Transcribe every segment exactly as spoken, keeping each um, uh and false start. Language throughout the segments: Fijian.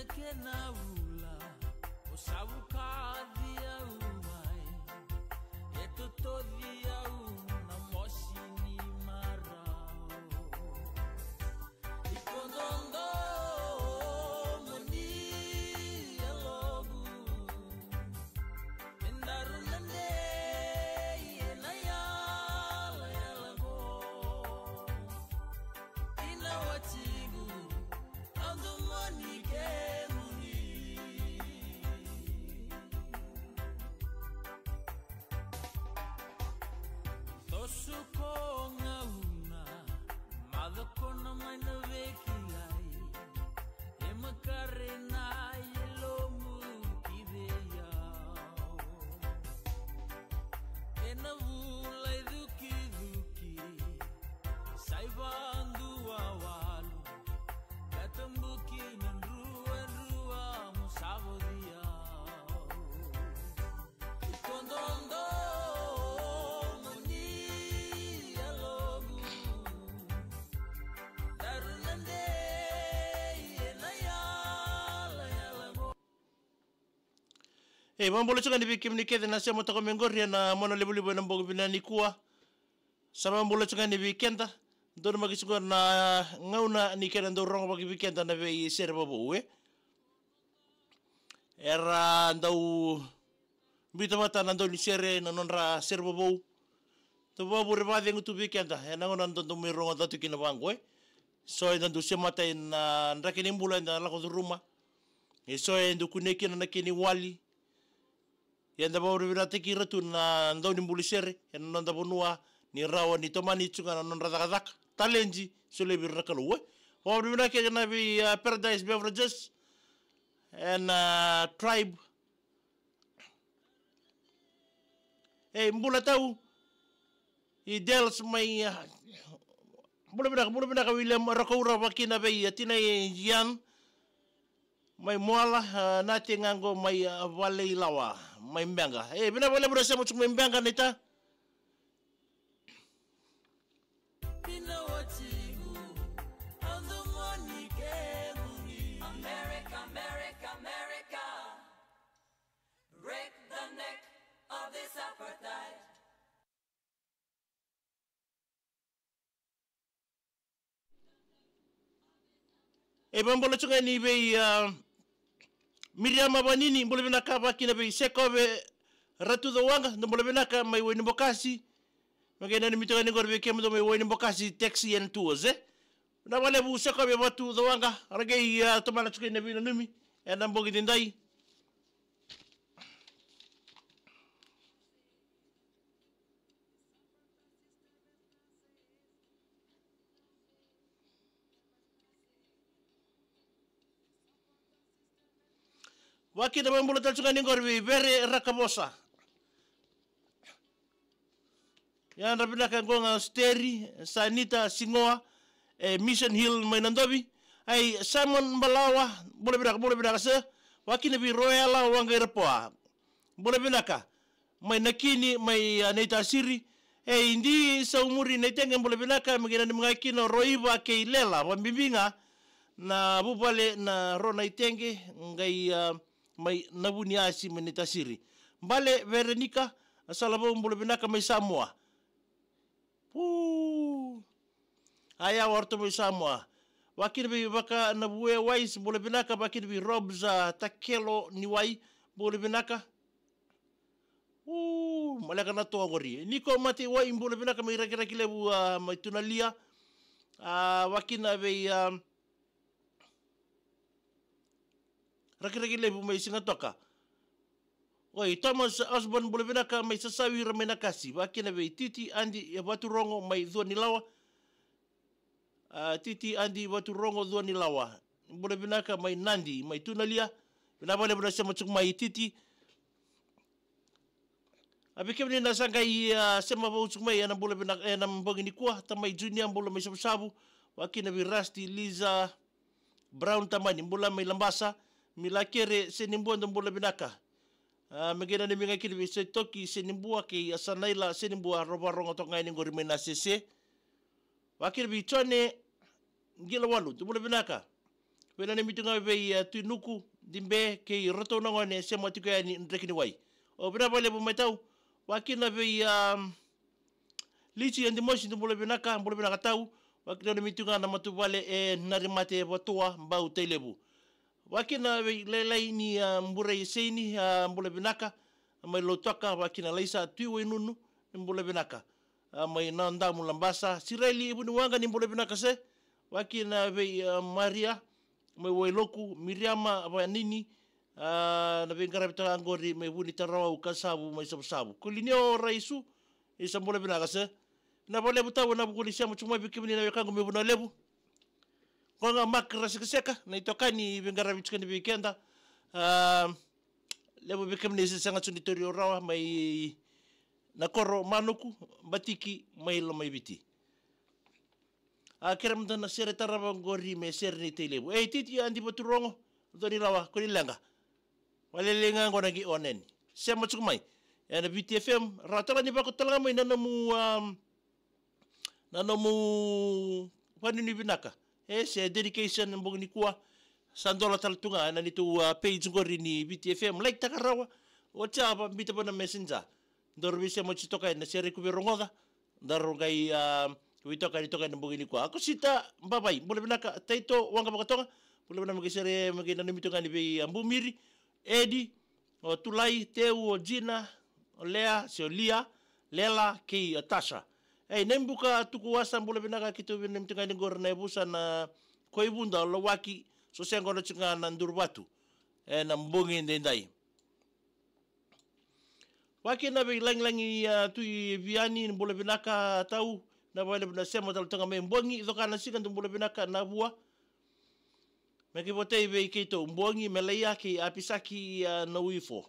Kena vula, o savukaci au mai, e totoci au na mosi ni marau. Iko dodomo ni yaloqu, e daru na dei ena yalayala qo. Ina watiqu, au domoni kemuni. Toso ko gauna, maco ko na mai na veikilai. E makare na yalomu ki vei au. Ena vula i cukicuki, sa i vadua walu, ka tabuki na druadrua mo sa voci au. Iko dodomo ni yaloqu, daru na dei ena yalayala qo. E, vakabula tiko ga ni vei kemuni kece na sema toka mai qori ena mona livaliva ena bogi vinaka nikua. Sa vakabula tiko ga ni vei keda, donumaki tiko na gauna ni kena dau rogovaki vei keda na veisere vovou, e. Era dau biuta vata na dau ni sere na nodra sere vovou. Dau vakavure vakacegu tu vei keda ena gauna dau mai rogoca tu kina vaqo, e. So eda dau semata ena draki ni bula eda lako curuma. E so e dau kunei kina na kena iwali. Ia da vakavinavinakataki ira tu na dau ni buli sere ena noda vanua, ni rawa ni tomani tu ga na nodra cakacaka, taledi, solia vei ira na Kalou, e. Vakavinavinaka kece na vei, a, Paradise Beverages and, a, Tribe. E, bula tau. I Dels mai, a, bula vinaka, bula vinaka William Rakoura, vakina vei, a, tinai Ian. Mai Moala, a, na tei ga qo mai, a, Valeilawa, mai Beqa. E, vinaka vakalevu na sema tiko mai Beqa, naita. Ina watiqu, au domoni kemuni. America, America, America. Break the neck of this apartheid. E vakabula tiko ga ni vei, a, Miriama Vanini, bula vinaka, vakina vei Sekove Ratu Cawaqa, dou bula vinaka mai Wainibokasi. Me qai nanumi tiko ga ni qori vei kemudou mai Wainibokasi Taxi and Tours, e. Vinaka vakalevu Sekove Ratu Cawaqa, ra qai, a, tomana tiko ina veinanumi ena bogi nidai. Vakina vakabula tale tiko ga ni qori vei Vere Rakavosa. Yadra vinaka qo ga Steri, Sanita Sigoa, e Mission Hill mai Nadovi. Ai Simon Balawa, bula vinaka, bula vinaka sir. Vakina vei Royala Waqairapoa. Bula vinaka. Mai Nakini, mai, a, Naitasiri. E Idi Saumuri Naitege, bula vinaka, me qai nanumi ga kina o Roiva kei Lela, vabibi ga na vuvale na Ro Naitege, qai, a, mai Navuniasi mai Naitasiri. Bale Verenika Salavou, bula vinaka mai Samoa. Pu. Aya, o ratou mai Samoa. Vakina vei Vakanavue Wise, bula vinaka, vakina vei Robs, a, Takelo Niwai, bula vinaka. U, maleka na toa qori. Niko Mateiwai, bula vinaka mai Rakiraki Levu, a, mai Tunalia. A, vakina vei, a, Rakiraki Levu mai Sigatoka. Oi, Thomas Osborne, bula vinaka mai Sasawi, ira mai Nakasi. Vakina vei Titi Adi Vaturogo mai Cuanilawa. A, Titi Adi Vaturogo, Cuanilawa. Bula vinaka mai Nadi, mai Tunalia. Vinaka vakalevu na sema tiko mai Titi. A, vei kemuni na sa qai, a, sema vou tiko mai ena bula vinaka, ena bogi nikua, tamai Junior, bula mai Savusavu. Vakina vei Rusty, Liza Brown, tamani, bula mai Labasa. Milakere Senibua, dou bula vinaka. A, me qai nanumi ga kina vei Setoki Senibua kei Asanaila Senibua, rau varogo toka ga yani qori mai Nasese. Vakina vei Jone Qilawalu, dou bula vinaka. Veinanumi tu ga vei, a, Tui Nuku, Dibe, kei iratou na gone, sema tiko yani Drekeniwai. O, vinaka vakalevu mai tau. Vakakina vei, a, Liji Adimosi, dou bula vinaka, bula vinaka tau. Vakakina nanumi tu ga na matavuvale e Narimate Vatua, Bau Tailevu. Vakakina vei lailai ni, a, Burai Seini, a, bula vinaka. Mai Lautoka, vakakina Laisa Tui Wainunu, ni bula vinaka. A, mai Nadamu Labasa, Siraili Vuniwaqa, ni bula vinaka se. Vakakina vei, a, Maria, mai Wailoku, Miriama Vanini, a, na veiqaravi tale qori mai Vunitarawau, Kasavu, mai Savusavu. Kolinio Raisu, isa bula vinaka se. Vinaka vakalevu tau ena vuku ni sema tiko mai vei kemuni na wekaqu mai Vanua Levu. Qo ga Mark Rasekaseka, na itokani veiqaravi tiko ni vei keda. A, levu vei kemuni se sega tu ni tauri au rawa mai na koro Manuku, Batiki, mai Lomaiviti. A, kerea mada na sere tarava qori me sere ni Tailevu. E, Titi Adi Vaturogo, dou ni rawa, ko ni leqa. Valele ga qo na qi oneni. Sema tiko mai. Ena Viti F M, rawa tale ni vako tale ga mai na nomu, am, na nomu vanuinui vinaka. E, se dedication bogi nikua. Sa dola tale tu ga ena neitou, a, page qori ni Viti F M. Like taka rawa. Oti a, va, biuta va na messenger. Daru veisema oti toka ena sere iko veirogoca. Daru qai, a, veitokani toka ena bogi nikua. A, Kosita Bavai, bula vinaka. Taito Waqa Vakatoga, bula vinaka, me qai sere, me qai nanumi toka ni vei, a, Bumiri, Edi, o Tulai, Teu, o Jina, o Lea, se o Lia, Lela, kei o Tasha. Ei, Naibuka Tukuwasa, bula vinaka, keitou veinanumi toka ni qori na yavusa na Koivuda, Lawaki, so se qo na tiko ga na Duruvatu. Ena bogi daidai. Vakakina vei Lagilagi, a, Tui Viani, bula vinaka tau, vinaka vakalevu na sema tale toka mai bogi, coka na siga dou bula vinaka na vua. Me qai votai vei keitou bogi, me laia kei Apisaki, a, na uifo.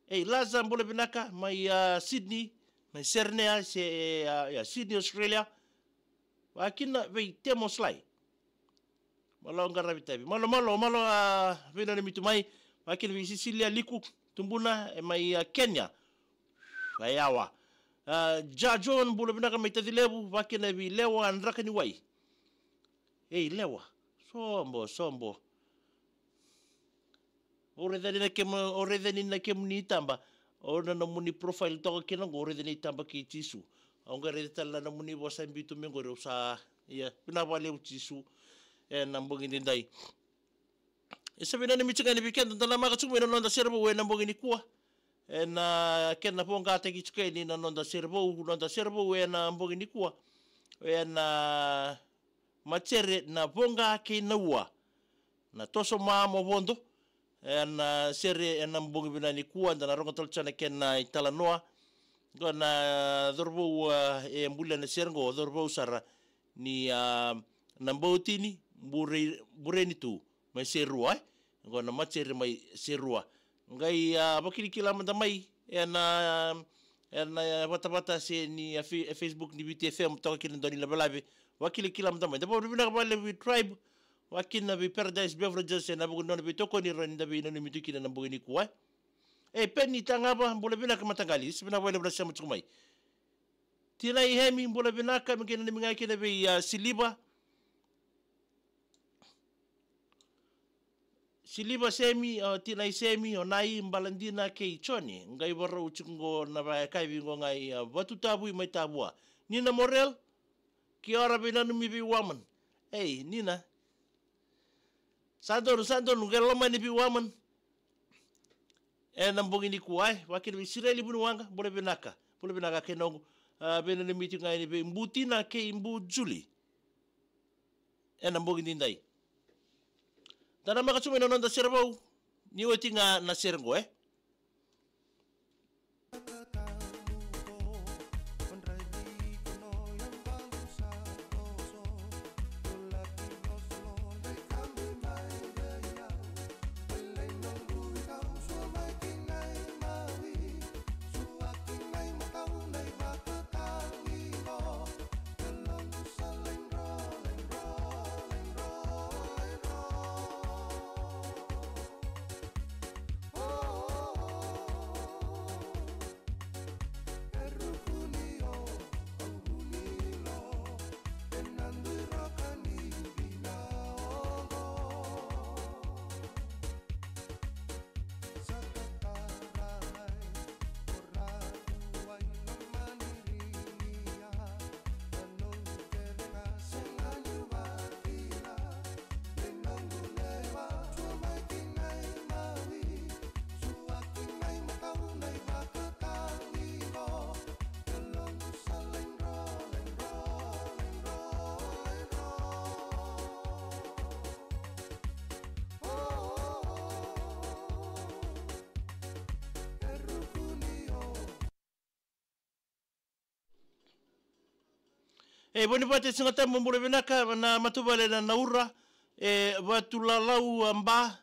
Ei, Laza, bula vinaka, mai, a, Sydney, mai Serenea, se, a, ia, Sydney, Australia. Vakakina vei Temo Sly. Malo qaravi tavi. Malo, malo, malo, a, veinanumi tu mai. Vakakina vei Sisilia Liku, tubuna, e mai, a, Kenya. Vaiyawa. A, Ja John, bula vinaka mai Tacilevu, vakakina vei Lewa Drakaniwai. Ei, Lewa. Sobo, sobo. O raica ni na kemu, o raica ni na kemuni taba. O na nomuni profile toka kina qo, o raica ni taba kei Jisu. Au qai raica tale na nomuni vosa biu tu mai qori, au sa, ia, vinaka vakalevu Jisu. Ena bogi daidai. E sa veinanumi tiko ga ni vei keda, da namaka tiko mai na noda sere vou ena bogi nikua. Ena kena voqataki tiko yani na noda sere vou, noda sere vou ena bogi nikua. Ena matere na voqa kei na ua. Na toso ma mo vodo. Ena sere ena bogi vinaka nikua, da na rogo tale tiko na kena italanoa. Qo na cauravou, a, e bulia na sere qo, cauravou sara ni, a, na Bautini, Bure, Burenitu, mai Serua, e? Qo na matere mai Serua. Qai, a, vakilakila mada mai, ena, ena vatavata se ni, a, fe-, e Facebook ni Viti F M, toka kina dua ni lavelave. Vakilakila mada mai. Da vakavinavinaka vakalevu vei Tribe, vakakina vei Paradise Beverages, ena vuku ni nona veitokoni, rawa ni da veinanumi tu kina na bogi nikua, e? E, Peni Tagava, bula vinaka mataqali, se vinaka vakalevu na sema tiko mai. Tinai Hemi, bula vinaka, me qai nanumi ga kina vei, a, Siliva. Siliva Semi, o Tinai Semi, o Nai, Baladina kei Joni. Qai varau tiko qo na vakayakavi qo ga i, a, Vatutavui mai Tavua. Nina Morel, kia ora, veinanumi vei Waman. Ei, Nina. Sa donu, sa donu, qai lomani vei Waman. Ena bogi nikua, e, vakakina vei Sireli Vuniwaqa, bula vinaka. Bula vinaka kei noqu. A, veinanumi tiko ga yani vei Butina kei Bu Juli. Ena bogi daidai. Da namaka tu mai na noda sere vou, ni oti ga na sere qo, e. E, Vonivate Sigatabu, bula vinaka, na matavuvale na Naura, e, Vatulalau, a, Ba,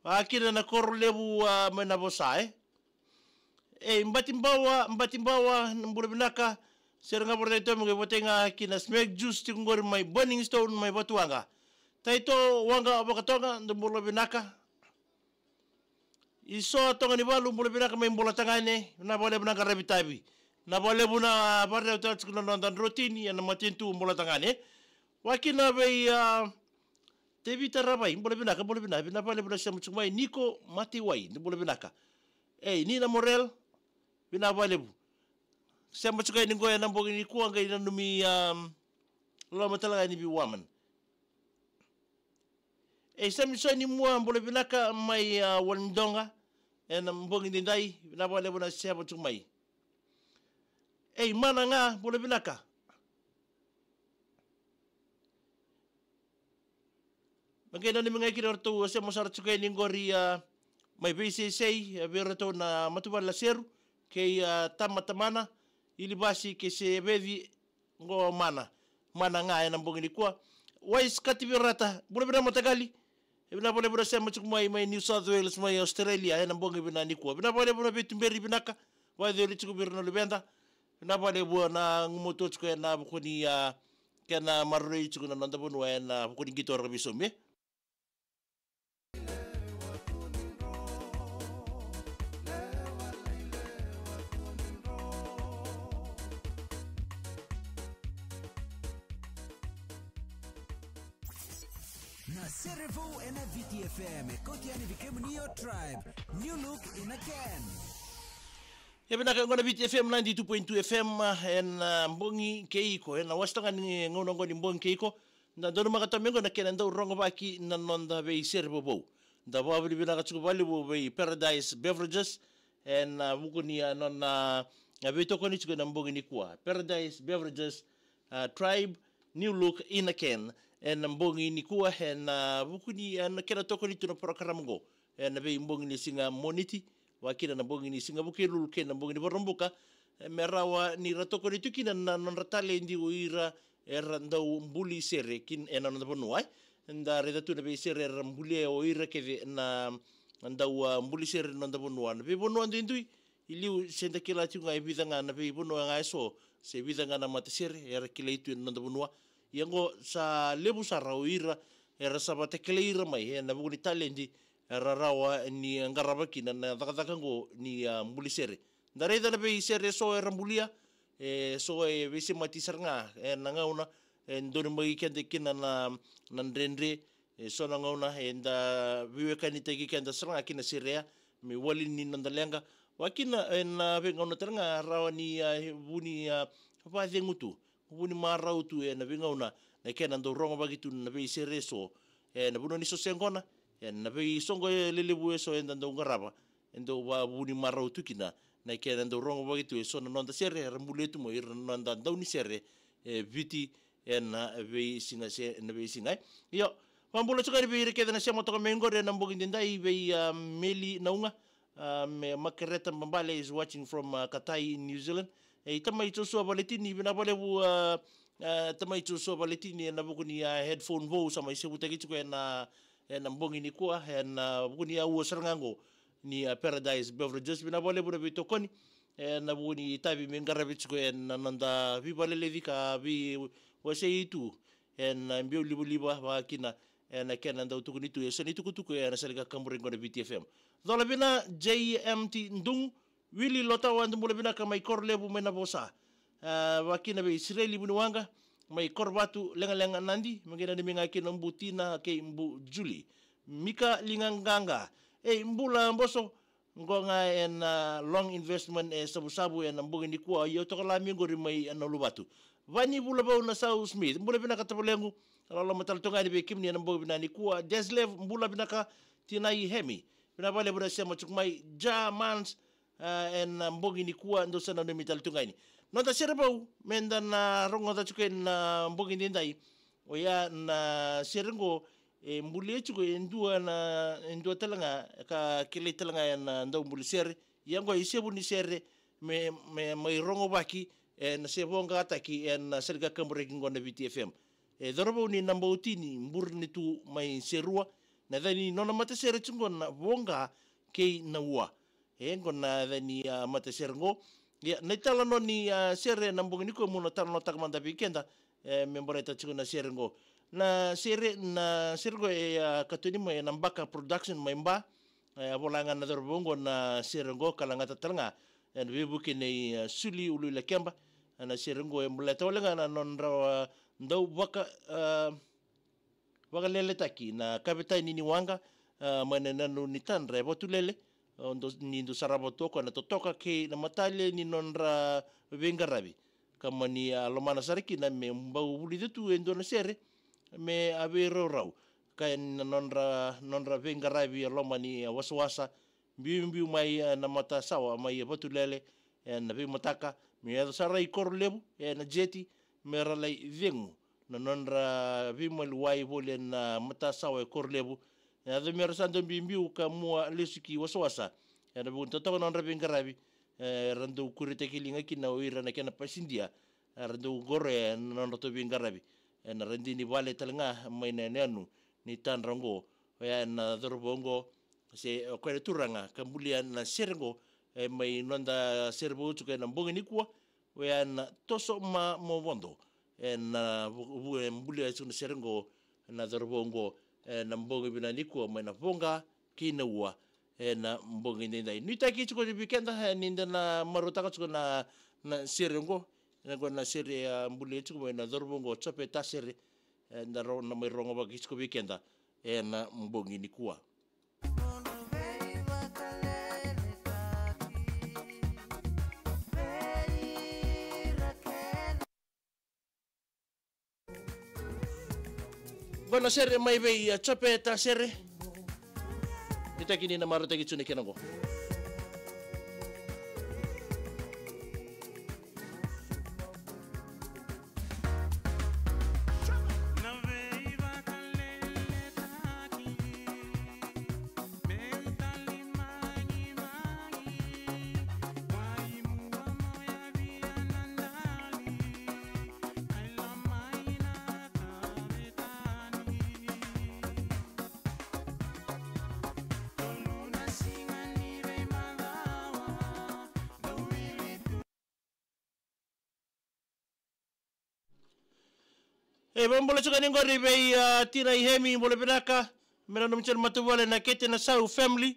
a, kina na koro levu, a, mai Navosa, e. E, Batibawa, Batibawa, bula vinaka, sere ga Voretai Tomi, qai votai ga kina Smack Juice, tiko qori mai Burning Stone, mai Vatuwaqa. Taito Waqa Vakatoga, dou bula vinaka. Iso Toga ni Valu, bula vinaka mai Bolatagane, na valevu na qaravi tavi. Na valevu na vareu tau tiko na noda drotini, ena matanitu Bolatagane. Vakina vei, a, Tevita Ravai, bula vinaka, bula vinaka, na valevu na sema tiko mai, Niko Mateiwai, bula vinaka. Ei, Nina Morel, vina valevu. Sema tiko ni qo ena bogi nikua qai nanumi, a, loma tale ga ni vei Waman. Ei, Samisoni Mua, bula vinaka mai, a, Wanidoga, ena bogi nidai, vinaka vakalevu na sema tiko mai. Ei, Mana ga, bula vinaka. Me qai nanumi ga kina o ratou, a, sema sara tiko yani qori, a, mai Veisesei, a, vei ratou na matavuvale na Seru, kei, a, Tama Tamana, Ilivasi, kei Seveci, qo Mana. Mana ga ena bogi nikua. Wais Kativirata, bula vinaka mataqali. E vinaka vakalevu na sema tiko mai, mai New South Wales, mai Australia, ena bogi vinaka nikua. Vinaka vakalevu na veituberi vinaka, vakayacori tiko vei ira na luveda. Vinaka vakalevu na gumatua tiko ena vuku ni, a, kena maroroi tiko na noda vanua ena vuku ni qito ra veisaumi. Na Sere Vou ena Viti F M, e kauti yani vei kemuni o Tribe, New Look in a Can. E vinaka, qo na Viti F M ninety-two point two F M, ena, a, bogi kei iko, ena wasewase ga ni gauna qo ni bogi kei iko. Da donumaka tale mai qo na kena dau rogovaki na noda veisere vovou. Da vakavinavinaka tiko vakalevu vei Paradise Beverages, ena, a, vuku ni, a, nona, a, veitokoni tiko ena bogi nikua. Paradise Beverages, a, Tribe, New Look in a Can, ena bogi nikua, ena, a, vuku ni, a, na kena tokoni tu na porokaramu qo. Ena veibogi ni siga Moniti, vakakina na bogi ni siga Vukelulu kei na bogi ni Vakaraubuka, e, me rawa ni ra tokoni tu kina na nodra taledi o ira era dau buli sere kina ena noda vanua, e. Da raica tu na veisere era bulia o ira kece na dau, a, buli sere ena noda vanua. Na veivanua duidui, i liu se da kila tiko ga e vica ga na veivanua ga eso, se vica ga na matasere era kilai tu ena noda vanua. Ia qo sa levu sara o ira era sa vata kilai ira mai ena vuku ni taledi era rawa ni qarava kina na cakacaka qo ni, a, buli sere. Da raica na veisere eso era bulia, e, so e veisemati sara ga ena gauna e donumaki keda kina na, na dredre, e, so na gauna eda veiwekanitaki keda sara ga kina sere ya me wali ni noda leqa. Vakakina ena veigauna tale ga rawa ni, a, vu ni, a, vakacegu tu, vu ni marau tu ena veigauna na kena dau rogovaki tu na veisere eso ena vanua ni soqosoqona, ena veisoqo lelevu eso eda dau qarava, e dau vakavu ni marau tu kina na kena dau rogovaki tu eso na noda sere era bulia tu mai ira na noda daunisere, e, Viti ena veisiga se, ena veisiga, e. Io, vakabula tiko yani vei ira kece na sema toka mai qori ena bogi nidai, vei, a, Meli Nauga, a, me Makereta Babale is watching from, a, Katai, New Zealand. E, i tamai Joshua Valetini, vinaka vakalevu, a, a, tamai Joshua Valetini, ena vuku ni, a, headphone vou sa mai sevutaki tiko ena, ena bogi nikua, ena vuku ni aua sara ga qo ni, a, Paradise Beverages, vinaka vakalevu na veitokoni, ena vuku ni itavi me qaravi tiko ena noda veivakaleleci ka veiwasei tu ena biau livaliva, vakakina ena kena dau tukuni tu eso na itukutuku ena sala ni kakaburaki qo na Viti F M. Cola vina J M T Dugu, Wili Lotawa, dou bula vinaka mai Korolevu mai Navosa. A, vakakina vei Isireli Vuniwaqa mai Korovatu, Leqaleqa, Nadi, me qai nanumi ga kina o Bu Tina kei Bu Juli. Mika Ligaqaqa, ei, bula Boso, qo ga ena, a, Long Investment e Savusavu ena bogi nikua, io, toka lami qori mai ena Uluvatu. Vani Vulavau na Sau Smith, bula vinaka tavalequ, loloma tale toka yani vei kemuni ena bogi vinaka nikua. Deslev, bula vinaka, Tinai Hemi, vinaka vakalevu na sema tiko mai. Jamans, a, ena bogi nikua, dou sa nanumi tale tu ga yani. Noda sere vou meda na rogoca tiko ena bogi nidai, oya na sere qo e bulia tiko e dua na, e dua tale ga ka kilai tale ga ena dau buli sere. Ia qo e isevu ni sere me, me mai rogovaki e na se voqataki e na sali kakaburaki qo na V T F M. E cauravou ni Nabauti ni Burenitu mai Serua, na yaca ni nona matasere tiko qo na Voqa kei na Ua. E qo na yaca ni a matasere qo. Ia na italanoa ni a sere na bogi nikua meu na talanoataka mada vei keda, e me baleta tiko na sere qo. Na sere, na sere qo e a katoni mai e na Baka Production mai Ba. E a vola ga na cauravou qo na sere qo, ka lagata tale ga e na veivuke nei a Suli Uluilakeba. E na sere qo e baleta wale ga na nodra a dau vaka a vakaleletaki na kavetani ni waqa, a mai na nanu ni tadra e Vatulele. O dou ni dou sarava tu o koya na totoka kei na matale ni nodra veiqaravi, ka mani a lomana sara kina me bau vulica tu e dua na sere me a veiraurau ka e na nodra, nodra veiqaravi e loma ni a wasawasa biubiu mai e na matasawa mai e Vatulele e na veimataka, me yaco sara i Korolevu e na jeti me ra lai cegu na nodra veimaliwai voli e na matasawa e Korolevu. E yaco me ra sa dau biubiu ka mua lesu ki wasawasa e na vuku ni totoka na nodra veiqaravi. E ra dau kuretaki liga kina o ira na kena pasidia, e ra dau qoroya e na nodratou veiqaravi e na radini vale tale ga mai na yanuyanu ni tadra oqo. Oya e na cauravou oqo, se o koya na turaga ka bulia na sere oqo, e mai noda sere vou tiko e na bogi nikua. Oya e na Toso Ma Mo Vodo, e na vu, vu, e bulia tiko na sere oqo na cauravou oqo e na bogi vinaka nikua mai na Voqa kei na Ua e na bogi daidai. Nuitaki tiko vei keda e ni da na marautaka tiko na, na sere oqo. E na qo na sere a bulia tiko mai na cauravou oqo Jope Tasere. E da ro, na mai rogo vaka tiko vei keda e na bogi nikua. Qo na sere mai vei a Jope Tasere. Nuitaki ni na marautaki tu na kena qo. E, vakabula tiko yani qori vei, a, tina i Hemi, bula vinaka. Me nanumi tiko na matavuvale na Kete Nasau family.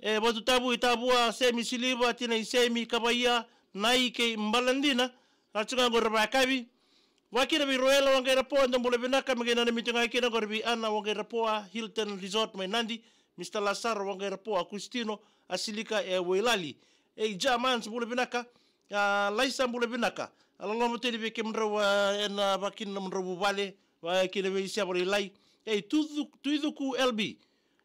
E, Vatutavu i Tavua, Semi Siliva, tina i Semi, Kavaia, Nai kei Baladina. A tiko ga qori vakayakavi. Vakakina vei Roela Waqairapoa, dou bula vinaka, me qai nanumi tiko ga kina qori vei Ana Waqairapoa, Hilton Resort mai Nadi, Mister Lasaro Waqairapoa, Kustino, Asilika e Wailali. E, Jamans, bula vinaka. A, Laisa, bula vinaka. A, loloma tu yani vei kemudrau, a, ena, a, vakakina nomudrau vuvale, vakakina vei Seva Lailai. E, Tuicu-, Tuicuku L B.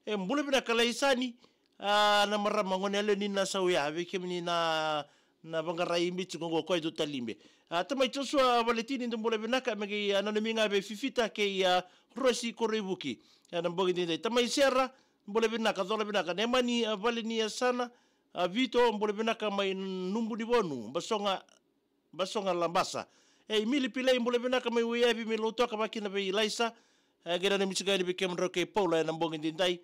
E, bula vinaka Laisani, a, na marama gone yalewa ni Nasau ya, vei kemuni na, na vaqarai Biti qo, qo koya tu Talibe. A, tamai Joshua Valetini, dou bula vinaka, me qai, a, nanumi ga vei Fifita kei, a, Rosi Koroivuki. E, na bogi daidai. Tamai Sera, bula vinaka, cola vinaka. Nemani, a, Valeniasana, a, Vito, bula vinaka mai Nubunivonu, Basoga, Basoga Labasa. E, Imili Pilei, bula vinaka mai Waiyavi, mai Lautoka, vakakina vei Laisa. E, qai nanumi tiko yani vei kemudrau kei Paula ena bogi daidai.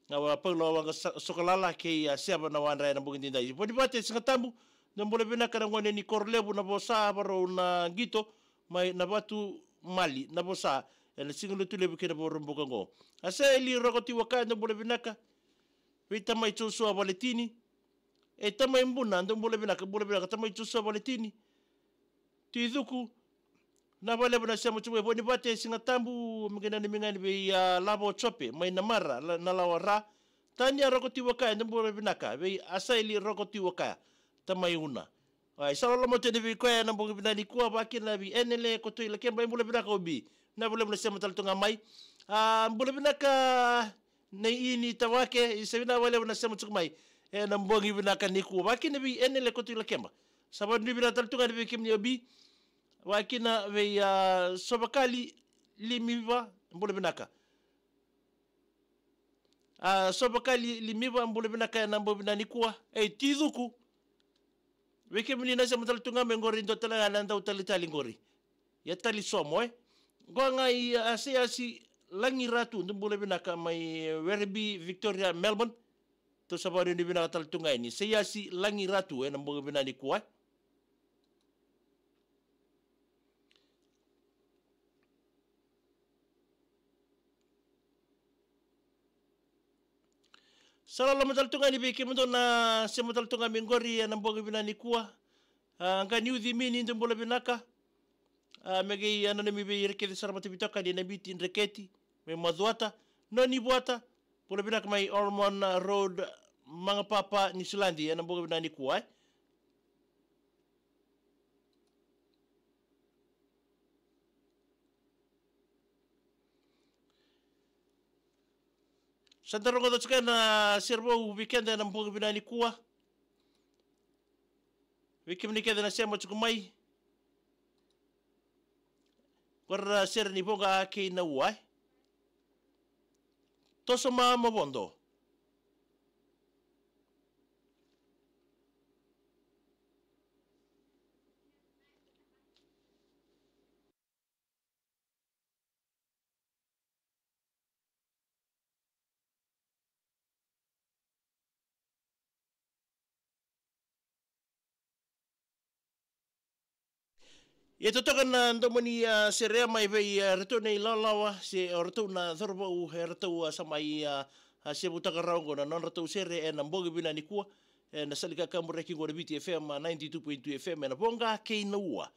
A, Paula Waqa Sa-, Sokalala kei, a, Seva Nawadra ena bogi daidai. Vonivate Sigatabu, dou bula vinaka na gone ni Korolevu, Navosa, varau na qito, mai Navatumali, Navosa, ena siga Lotulevu kei Navarobuka qo. A, Saili Rokoti Waka, dou bula vinaka. Vei tamai Joshua Valetini. E, tamai Buna, dou bula vinaka, bula vinaka, tamai Joshua Valetini. Tuicuku, na vakalevu na sema tiko mai. Vonivate Sigatabu, me qai nanumi ga yani vei, a, Lavo Jope, mai Namara, la-, Nalawara. Tania Rokoti Waka, dou bula vinaka, vei Asaili Rokoti Waka, tamai Una. A, sa loloma tu yani vei koya ena bogi vinaka nikua, vakakina vei Enele Kotoilakeba, e, bula vinaka Obi. Na vakalevu na sema tale tu ga mai. A, bula vinaka Nei Ini Tawake, isa vinaka vakalevu na sema tiko mai ena bogi vinaka nikua. Vakakina vei Enele Kotoilakeba. Sa vanuinui vinaka tale tu ga yani vei kemuni Obi. Vakakina vei, a, Sovakali Limiva, bula vinaka. A, Sovakali Limiva, bula vinaka ena bogi vinaka nikua. E, Tuicuku. Vei kemuni na sema tale tu ga mai qori, dua tale ga na dau talitali qori. Ia tali somo, e. Qo ga i, a, Seiasi Lagiratu, dou bula vinaka mai Werribee, Victoria, Melbourne. Tou sa vanuinui vinaka tale tu ga yani. Seiasi Lagiratu, ena bogi vinaka nikua, e. Sa loloma tale tu ga yani vei kemudou na sema tale tu ga mai qori ena bogi vinaka nikua. A, Qaniuci Mini, dou bula vinaka. A, me qai, a, nanumi vei ira kece sara mata veitokani ena Viti, Dreketi, mai Macuata, Nonivuata, bula vinaka mai Ormond Road, Magapapa, Niusiladi, ena bogi vinaka nikua, e. Sa da rogoca tiko na sere vou vei keda ena bogi vinaka nikua. Vei kemuni kece na sema tiko mai. Qori na sere ni Voqa kei na Ua, e. Toso ma mo vodo. Ia totoka na domo ni, a, sere mai vei, a, ratou na ilawalawa, se o ratou na cauravou, e ratou, a, sa mai, a, a, sevutaka rawa qo na nodratou sere ena bogi vinaka nikua, ena sala ni kakaburaki qo na Viti F M, a, ninety-two point two F M, ena Voqa kei na Ua.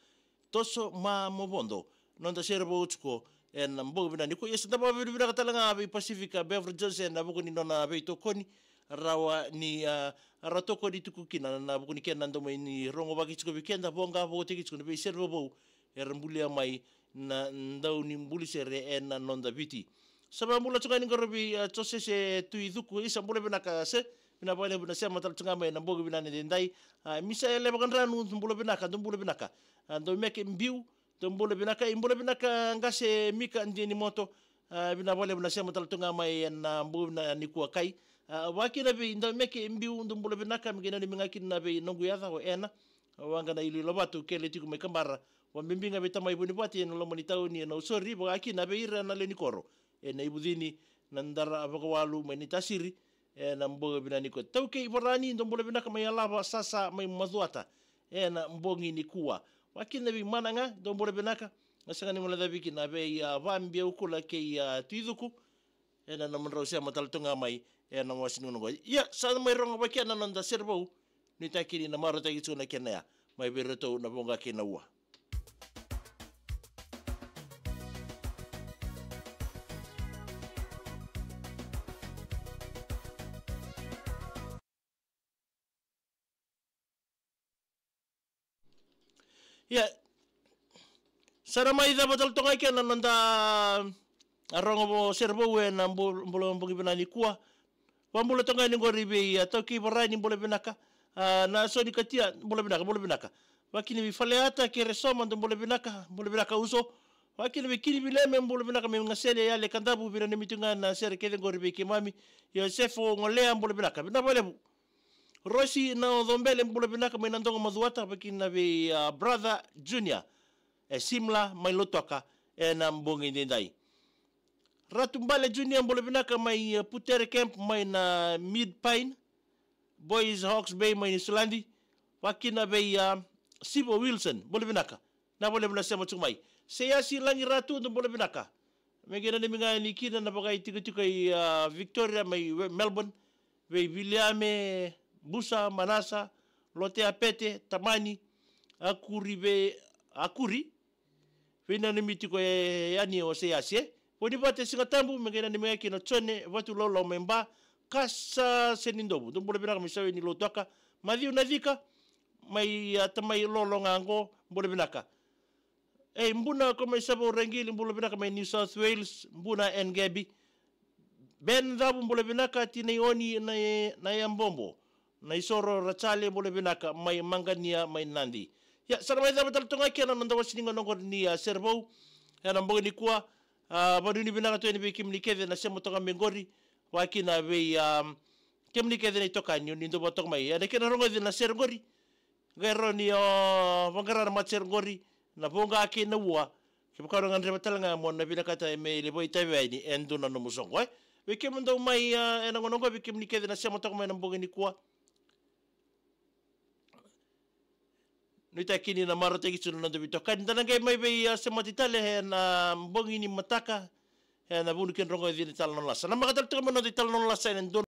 Toso ma mo vodo. Noda sere vou tiko ena bogi vinaka nikua. Ia sa da vakavinavinaka tale ga vei Pacific, a, Beverages ena vuku ni nona veitokoni. Rawa ni, a, rawa tokoni tiko kina na vuku ni kena dau mai ni rogovaki tiko vei keda, Voqa, vakatekivu tiko na veisere vovou era bulia mai na dau ni buli sere ena noda Viti. Sa vakabula tiko ga yani qori vei, a, Josese Tuicuku, isa bula vinaka se, vinaka vakalevu na sema tale tu ga mai ena bogi vinaka edaidai. A, Misaele Vakadranu, bula vinaka, dou bula vinaka. A, Daumeke Biu, dou bula vinaka, i bula vinaka qase Mika Dianimoto, a, vinaka vakalevu na sema tale tu ga mai ena bogi vinaka nikua kai. A, vakakina vei Daumeke Biu, dou bula vinaka, me qai nanumi ga kina na vei noqu yaca o Ena, a, Waqa na Iloilo Vatu, kele tiko mai Kabara, vakabibi ga vei tamai Vunivati ena loma ni tauni e Nausori, vakakina vei ira na lewe ni koro ena ivucini, na dara vakawalu mai Naitasiri, ena bogi vinaka nikua. Taukei Varani, dou bula vinaka mai Alava, Sasa, mai Macuata, ena bogi nikua. Vakakina vei Mana ga, dou bula vinaka, na sega ni guileca cavi kina vei, a, Vabiaukula kei, a, Tuicuku, ena nomudrau sema tale tu ga mai ena wase ni gauna qo. Ia, sa mai rogo vei keda na noda sere vou, nuitaki ni na marautaki tiko na kena ya mai vei iratou na Voqa kei na Ua. Ia, sa na mai cava tale toka ga kina na noda, a, rogo vo sere vou ena bu-, bula bogi vinaka nikua. Vakabula toka ga yani qori vei, a, Taukei Varani, bula vinaka. A, Nasoni Katia, bula vinaka, bula vinaka. Vakakina vei Faleata Keresoma, dou bula vinaka, bula vinaka uso. Vakakina vei Kini Vileme, bula vinaka mai Gasele, Yale Kadavu, vinaka na mitu ga na sere kece qori vei keimami. Iosefo Golea, bula vinaka, vinaka vakalevu. Rosi Naocobele, bula vinaka mai Nadogo Macuata, vakakina vei, a, Brother Junior e Simla mai Lautoka ena bogi edaidai. Ratu Bale Junior, bula vinaka mai, a, Putere Camp mai na Mid Pine Boys, Hawke's Bay mai Niusiladi, vakakina vei, a, Sivo Wilson, bula vinaka. Vinaka vakalevu na sema tiko mai. Seiasi Lagiratu, dou bula vinaka. Me qai nanumi ga yani kina na vakaitikotiko i, a, Victoria mai We-, Melbourne, vei Viliame Busa, Manasa, Lotea Pete, Tamani, Akuri vei, Akuri, veinanumi tiko e yani o Seiasi, e. Vunivati Sigatabu, me qai nanumi ga kina Jone Vatulolo mai Ba, Kasa Senidovu, dou bula vinaka mai Sawe ni Lautoka, Maciu Nacika, mai, a, tamai Lolo ga qo, bula vinaka. Ei, Buna ko mai Savo Raqili, bula vinaka mai New South Wales, Buna and Gabby. Ben Cavu, bula vinaka, Tinaioni na, na Yabobo. Naisoro Rachale, bula vinaka mai Maqania mai Nadi. Ia, sa na mai cava tale toka ga kina na noda wase ni gauna qori ni, a, sere vou ena bogi nikua. A, vanuinui vinaka tu yani vei kemuni kece na sema toka mai qori. Vakakina vei, a, kemuni kece na itokani ni dou vaka toka mai ena kena rogoci na sere qori. qai rawa ni o vaqara na matasere qori, na voqa kei na ua. Kevaka o na gadreva tale ga mo na vinakata me lai vakaitavi yani e dua na nomu soqo, e. Vei kemudou mai, a, ena gauna oqo, vei kemuni kece na sema toka mai ena bogi nikua. Nuitaki ni na marautaki tu na noda veitokani. Da na qai mai vei, a, semati tale ena bogi ni mataka, ena vuni kei na rogo e cina tale na lasa. Na maka tale toka mai noda tale na lasa ena dua